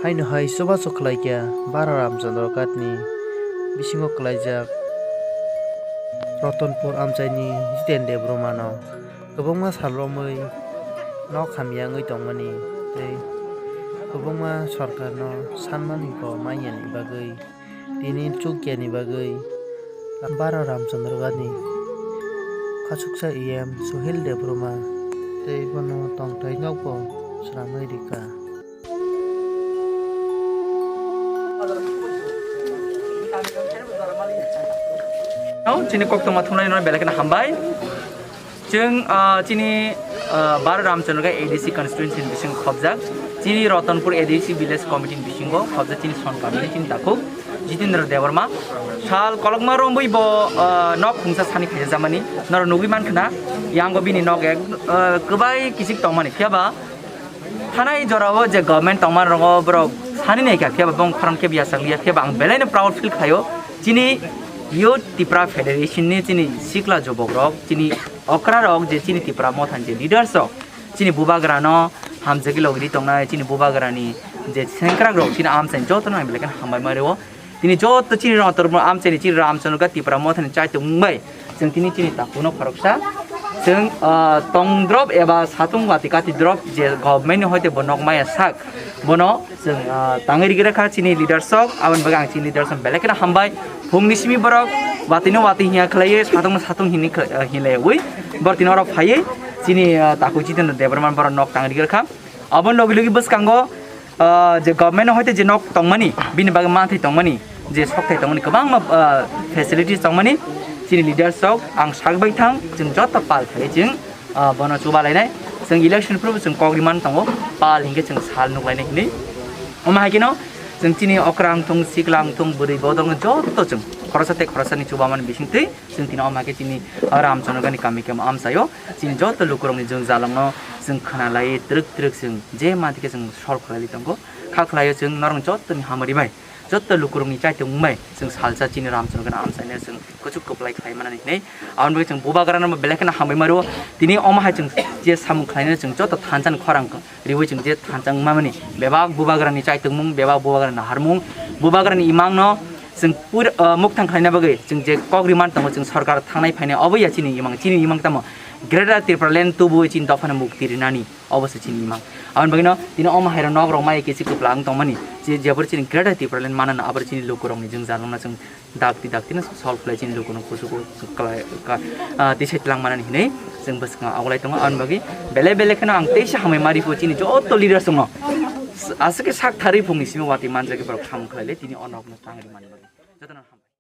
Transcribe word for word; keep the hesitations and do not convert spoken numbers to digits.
Haino hai chubachu khlaikha Bara Ramchandra Ghat ni bisingo kwlaijak Ratanpur amchaini Jiten Debbarma no kwbangma sal romwi nok hamya wngwi tongmani tei kwbangma sorkar no sanmani bo manya ni bagwi tini chukya ni bagwi Bara Ramchandra Ghat ni khachuksa E M Suhil Debbarma tei bono tongthai nokbo swnamwi rikha. Chini koktwma thumnaino belai kheno hambai. Chwng, ah, chini, ah, Bara Ramchandra Ghat A D C constituency ni bisingo khobjak. Chini Ratanpur A D C village committee ni bisingo khobjak chini son committee chini takhuk Jitendra Debbarma. Sal kolokma romwi bo, ah, nok khungsa sani khaijak jamani. Norok nugwi mankha na, yango bini nok ek, ah, kwbai kichik tongmani. Phiya ba thanai jorao je government tongma rogo borok sani naikha, phiya ba bong khorang khe biya sakliya, phiya ba ang belai no proud feel khlaio. Chini Youth Tipra Federation ni chini sikla jobok rok, chini okra rok je chini Tipra Motha ni je leaders rok, chini bubagra no hamjagwi logwi tongnai, chini bubagra ni je sengkrak rok, chini amchai joto no ang belai kheno hambai ma rwo. Tini joto chini rong tormo amchaini chini Ramchandra Ghat Tipra Mothani chaitung wngbai chwng tini chini takhukno khoroksa chwng, ah, tong drop eba satung wati kati drop je government ni hoite bo nok maya sak bono chwng, ah, tangwi rikha chini leaders rok. Aboni bagwi ang chini leaders rok belai kheno hambai. Phungni simi borok watino wati hiya khlaiwi satungno satung hinwi khlai-, ah, hinlaiwi borok tini oro phaiwi chini, ah, takhuk Jitendra Debbarma borok nok tangwi rikha. Aboni logi logi bwskango, ah, je government hoite je nok tongmani, bini bagwi manthai tongmani, je sokthai tongmani, kwbangma, ah, facilities tongmani, chini leaders rok ang sak bai thang, chwng joto pal khai chwng, ah, bono chuba lainai, chwng election phuru chwng kok ri man tongo, pal hinkhe chwng sal nuk lainai hinwi. Omo hai kheno chwng chini okra wngthung, sikla wngthung, bwrwi bodol wngthung joto chwng khoroksa tei khoroksani chuba mani bisingtwi. Chwng tini omo hai khe chini Ramchandra Ghat ni kami khe amchaio chini joto lukurokni jwng jalongno chwng khwnalai twrwk twrwk chwng je manthai khe chwng sor khlailai tongo. Kha khlaio chwng norok jotoni hamari bai, joto lukurokni chaitung bai chwng salsa chini Ramchandra Ghat amchaino chwng kuchuk kwplai khlai manani hinwi. Aboni bagwi chwng bubagrano belai kheno hambai ma rwo. Tini omo hai chwng je samung khlainai chwng joto thansa ni khorang riwi chwng je thansa wngmani bebak bubagrani chaitungmung, bebak bubagrani naharmung, bubagrani imangno chwng pur-, ah, mukthang khlaina bagwi chwng je kok ri man tongo, chwng sorkar thangnai phainai obo ya chini imang, chini imang tamo Greater Tipraland tubuwi chini dophano mukti rinani obo se chini imang. Aboni bagwino tini omo hairo nok rok mai kisi kwpla wng tongmani, je jebor chini Greater Tipraland manana abor chini lukurokni jwng jalongno chwng dakti dakti no solve khlai chini lukurok kuchugo kwlai ka, ah, tisai tlang manani hinwi chwng bwskango augulai tongo. Aboni bagwi belai belai kheno ang teisa hambai ma riphu chini joto leaders rokno aswk khe sak tharwi phungni simi watwi manjak borok samung khlailai tini o nokno tangri mani bagwi. Jotono ham-